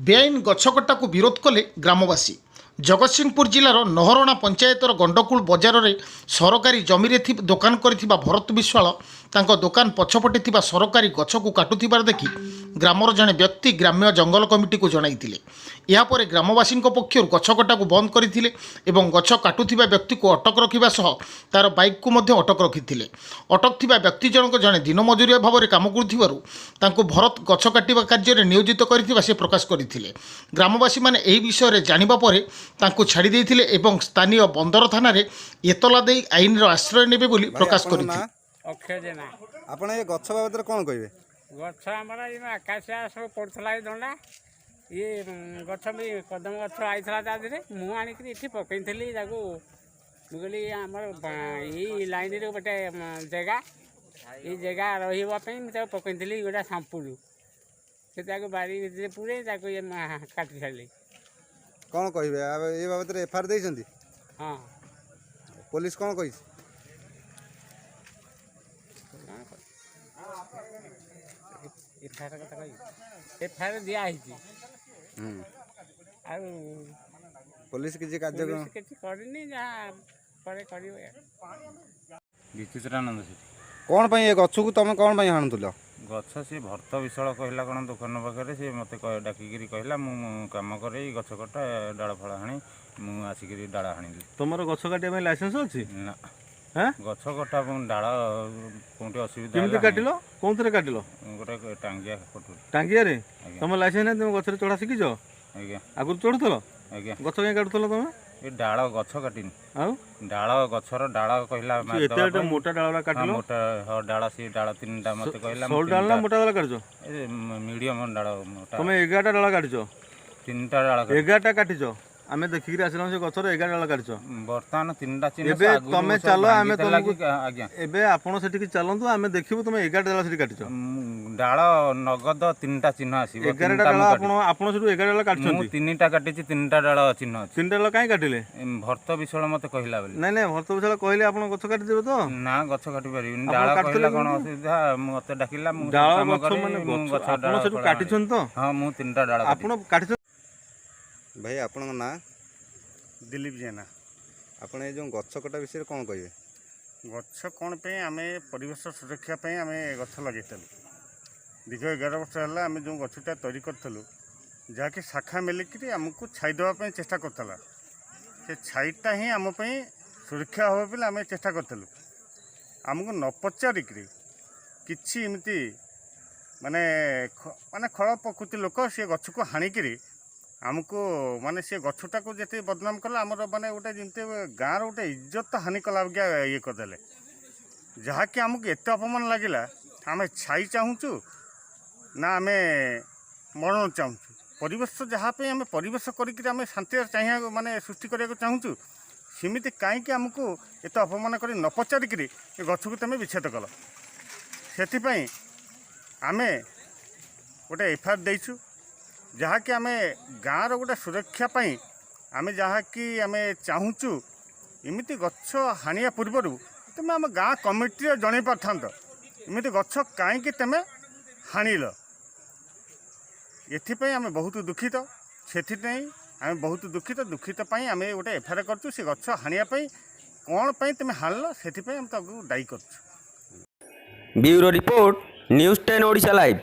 ବେଆଇନ ଗଛ କଟାକୁ ବିରୋଧ କଲେ ଗ୍ରାମବାସୀ। ଜଗତସିଂହପୁର ଜିଲ୍ଲାର ନହରଣା ପଞ୍ଚାୟତର ଗଣ୍ଡକୁଳ ବଜାରରେ ସରକାରୀ ଜମିରେ ଦୋକାନ କରିଥିବା ଭରତ ବିଶ୍ୱାଳ ତାଙ୍କ ଦୋକାନ ପଛପଟେ ଥିବା ସରକାରୀ ଗଛକୁ କାଟୁଥିବାର ଦେଖି ଗ୍ରାମର ଜଣେ ବ୍ୟକ୍ତି ଗ୍ରାମ୍ୟ ଜଙ୍ଗଲ କମିଟିକୁ ଜଣାଇଥିଲେ। ଏହାପରେ ଗ୍ରାମବାସୀଙ୍କ ପକ୍ଷରୁ ଗଛ କଟାକୁ ବନ୍ଦ କରିଥିଲେ ଏବଂ ଗଛ କାଟୁଥିବା ବ୍ୟକ୍ତିକୁ ଅଟକ ରଖିବା ସହ ତା'ର ବାଇକ୍କୁ ମଧ୍ୟ ଅଟକ ରଖିଥିଲେ। ଅଟକ ଥିବା ବ୍ୟକ୍ତି ଜଣକ ଜଣେ ଦିନ ମଜୁରିଆ ଭାବରେ କାମ କରୁଥିବାରୁ ତାଙ୍କୁ ଭରତ ଗଛ କାଟିବା କାର୍ଯ୍ୟରେ ନିୟୋଜିତ କରିଥିବା ସେ ପ୍ରକାଶ କରିଥିଲେ। ଗ୍ରାମବାସୀମାନେ ଏହି ବିଷୟରେ ଜାଣିବା ପରେ ତାଙ୍କୁ ଛାଡ଼ି ଦେଇଥିଲେ ଏବଂ ସ୍ଥାନୀୟ ବନ୍ଦର ଥାନାରେ ଏତଲା ଦେଇ ଆଇନର ଆଶ୍ରୟ ନେବେ ବୋଲି ଭାଇ, ପ୍ରକାଶ ଆପଣଙ୍କ କରିଥିଲେ। ନାଁ? ଅକ୍ଷୟ ଜେନା। ଆପଣ ଏ ଗଛ ବାବଦରେ କ'ଣ କହିବେ? ଗଛ ଆମର ଏଇ ଆକାଶିଆ ସବୁ ପଡ଼ୁଥିଲା, ଏଇ ଦଣ୍ଡା ଇଏ ଗଛ ବି କଦମ ଗଛ ଆଇଥିଲା। ତା ଦେହରେ ମୁଁ ଆଣିକିରି ଏଠି ପକେଇଥିଲି ତାକୁ। ମୁଁ କହିଲି ଆମର ଏଇ ଲାଇନରେ ଗୋଟେ ଜାଗା, ଏଇ ଜାଗା ରହିବା ପାଇଁ ମୁଁ ତାକୁ ପକେଇଥିଲି ଗୋଟେ ସାମ୍ପୁଲ। ସେ ତାକୁ ବାରି ଭିତରେ ପୁରେଇ ତାକୁ ଇଏ କାଟି ସାରିଲି। କ'ଣ କହିବେ ଏ ବାବଦରେ? ଏଫଆଇଆର ଦେଇଛନ୍ତି? ହଁ। ପୋଲିସ କ'ଣ କହିଛି? କ'ଣ ଏଫଆଇଆର କଥା କହିବି? ଏଫଆଇଆର ଦିଆହେଇଛି। ଆଉ ପୋଲିସ କିଛି କାର୍ଯ୍ୟ ପୋଲିସ କିଛି କରିନି, ଯାହା ପରେ କରିବ ଆଉ। ବିଚିତ୍ରାନନ୍ଦ ସେଠି। କ'ଣ ପାଇଁ ଏ ଗଛକୁ ତମେ କ'ଣ ପାଇଁ ହାଣୁଥିଲ? ଗଛ ସେ ଭରତ ବିଶ୍ୱାଳ କହିଲା କ'ଣ ଦୋକାନ ପାଖରେ, ସେ ମୋତେ ଡାକିକିରି କହିଲା, ମୁଁ କାମ କରେ ଏଇ ଗଛ କଟା, ଡାଳ ଫାଳ ହାଣି। ମୁଁ ଆସିକିରି ଡାଳ ହାଣିଲି। ତମର ଗଛ କାଟିବା ପାଇଁ ଲାଇସେନ୍ସ ଅଛି? ନା। ହେଁ? ଗଛ କଟା ଏବଂ ଡାଳ କେଉଁଠି ଅସୁବିଧା କେମିତି ହେଲା। କାଟିଲ? କୋଉଥିରେ କାଟିଲ? ଗୋଟେ ଟାଙ୍ଗିଆ କଟୁରୀ। ଟାଙ୍ଗିଆରେ? ଆଜ୍ଞା। ତମ ଲାଇସେନ୍ସ ନାହିଁ? ତମେ ଗଛରେ ଚଢ଼ା ଶିଖିଛ? ଆଜ୍ଞା। ଆଗରୁ ଚଢ଼ୁଥିଲ? ଆଜ୍ଞା। ଗଛ କାହିଁ କାଟୁଥିଲ ତମେ? ଏ ଡାଳ ଗଛ କାଟିନି। ଆଉ? ଡାଳ, ଗଛର ଡାଳ କହିଲା ସେ ଏତେ ମାରିଦେବା ଏତେ ପାଇଁ। ମୋଟା ଡାଳ ଗୁଡ଼ା ହଁ, କାଟିଲ? ମୋଟା, ହଁ, ଡାଳ, ସେ ଡାଳ ତିନିଟା ମୋତେ କହିଲା। ମୁଁ ସରୁ ଡାଳ ନା ତିନିଟା ମୋଟା ଡାଳ କାଟିଛ? ଏ ମିଡ଼ିୟମ ଡାଳ, ମୋଟା। ତମେ 11ଟା ଡାଳ କାଟିଛ? ତିନିଟା ଡାଳ କାଟିଛି। 11ଟା କାଟିଛ। ଆମେ ଦେଖିକିରି ଆସିଲୁ, ସେ ଗଛର 11 ଡାଳ କାଟିଛ। ବର୍ତ୍ତମାନ ତିନିଟା ଚିହ୍ନ। ଏବେ ସେ ଆଗରୁ ତମେ ସବୁ ଚାଲ, ଆମେ ଭାଙ୍ଗିଥିଲା ତମକୁ କି ଆଜ୍ଞା। ଏବେ ଆପଣ ସେଠିକି ଚାଲନ୍ତୁ, ଆମେ ଦେଖିବୁ ତମେ 11ଟା ଡାଳ ସେଠି କାଟିଛ। ଡାଳ ନଗଦ ତିନିଟା ଚିହ୍ନ ଆସିବ। 11ଟା ତିନିଟା ଡାଳ ମୁଁ ଆପଣ କାଟିଛି। ଆପଣ ସେଠୁ 11 ଡାଳ ମୁଁ କାଟିଛନ୍ତି? ତିନିଟା କାଟିଛି, ତିନିଟା ଡାଳ ଚିହ୍ନ ଅଛି। ତିନିଟା ଡାଳ କାହିଁ କାଟିଲେ? ଭରତ ବିଶ୍ୱାଳ ମୋତେ କହିଲା ବୋଲି। ନାଇଁ ନାଇଁ, ଭରତ ବିଶ୍ୱାଳ କହିଲେ ଆପଣ ଗଛ କାଟିଦେବେ ତ? ନା, ଗଛ କାଟି ପାରିବିନି। ଆପଣ ଡାଳ କାଟିଥିଲେ କହିଲା କ'ଣ କେମିତି? ଅସୁବିଧା, ମୋତେ ଡାକିଲା, ମୁଁ ଡାଳ କାମ ଗଛ କରେ, ମାନେ ମୁଁ ଗଛ ଗଛ ଆପଣ ଡାଳ ସେଠୁ ଫାଳ କାଟିଛନ୍ତି ତ? ହାଣି। ହଁ, ମୁଁ ତିନିଟା ଡାଳ ଆପଣ କାଟିଛି। କାଟିଛନ୍ତି? ଭାଇ, ଆପଣଙ୍କ ନାଁ? ଦିଲ୍ଲୀପ ଜେନା। ଆପଣ ଏ ଯେଉଁ ଗଛ କଟା ବିଷୟରେ କ'ଣ କହିବେ? ଗଛ କ'ଣ ପାଇଁ? ଆମେ ପରିବେଶ ସୁରକ୍ଷା ପାଇଁ ଆମେ ଗଛ ଲଗେଇଥିଲୁ। ଦୀର୍ଘ 11 ବର୍ଷ ହେଲା ଆମେ ଯେଉଁ ଗଛଟା ତିଆରି କରିଥିଲୁ, ଯାହାକି ଶାଖା ମେଲିକିରି ଆମକୁ ଛାଇ ଦେବା ପାଇଁ ଚେଷ୍ଟା କରୁଥିଲା, ସେ ଛାଇଟା ହିଁ ଆମ ପାଇଁ ସୁରକ୍ଷା ହେବ ବୋଲି ଆମେ ଚେଷ୍ଟା କରିଥିଲୁ। ଆମକୁ ନ ପଚାରିକିରି କିଛି ଏମିତି ମାନେ ଖଳ ପ୍ରକୃତି ଲୋକ ସେ ଗଛକୁ ହାଣିକିରି ଆମକୁ ମାନେ ସେ ଗଛଟାକୁ ଯେତେ ବଦନାମ କଲା, ଆମର ମାନେ ଗୋଟେ ଯେମିତି ଗାଁର ଗୋଟେ ଇଜ୍ଜତ ହାନି କଲା ବାଗିଆ ଇଏ କରିଦେଲେ, ଯାହାକି ଆମକୁ ଏତେ ଅପମାନ ଲାଗିଲା। ଆମେ ଛାଇ ଚାହୁଁଛୁ ନା ଆମେ ମରଣ ଚାହୁଁଛୁ? ପରିବେଶ ଯାହା ପାଇଁ ଆମେ ପରିବେଶ କରିକିରି ଆମେ ଶାନ୍ତିରେ ଚାହିଁବାକୁ ମାନେ ସୃଷ୍ଟି କରିବାକୁ ଚାହୁଁଛୁ, ସେମିତି କାହିଁକି ଆମକୁ ଏତେ ଅପମାନ କରି ନ ପଚାରିକିରି ଏ ଗଛକୁ ତୁମେ ବିଚ୍ଛେଦ କଲ? ସେଥିପାଇଁ ଆମେ ଗୋଟେ ଏଫଆଇଆର ଦେଇଛୁ, ଯାହାକି ଆମେ ଗାଁର ଗୋଟେ ସୁରକ୍ଷା ପାଇଁ ଆମେ ଯାହାକି ଆମେ ଚାହୁଁଛୁ। ଏମିତି ଗଛ ହାଣିବା ପୂର୍ବରୁ ତୁମେ ଆମ ଗାଁ କମିଟିରେ ଜଣାଇ ପାରିଥାନ୍ତ। ଏମିତି ଗଛ କାହିଁକି ତୁମେ ହାଣିଲ? ଏଥିପାଇଁ ଆମେ ବହୁତ ଦୁଃଖିତ। ସେଥିପାଇଁ ଆମେ ବହୁତ ଦୁଃଖିତ। ଦୁଃଖିତ ପାଇଁ ଆମେ ଗୋଟେ ଏଫଆଇଆର କରୁଛୁ। ସେ ଗଛ ହାଣିବା ପାଇଁ କ'ଣ ପାଇଁ ତୁମେ ହାଣିଲ, ସେଥିପାଇଁ ଆମେ ତାକୁ ଦାୟୀ କରୁଛୁ। Bureau report, news 10 Odisha live.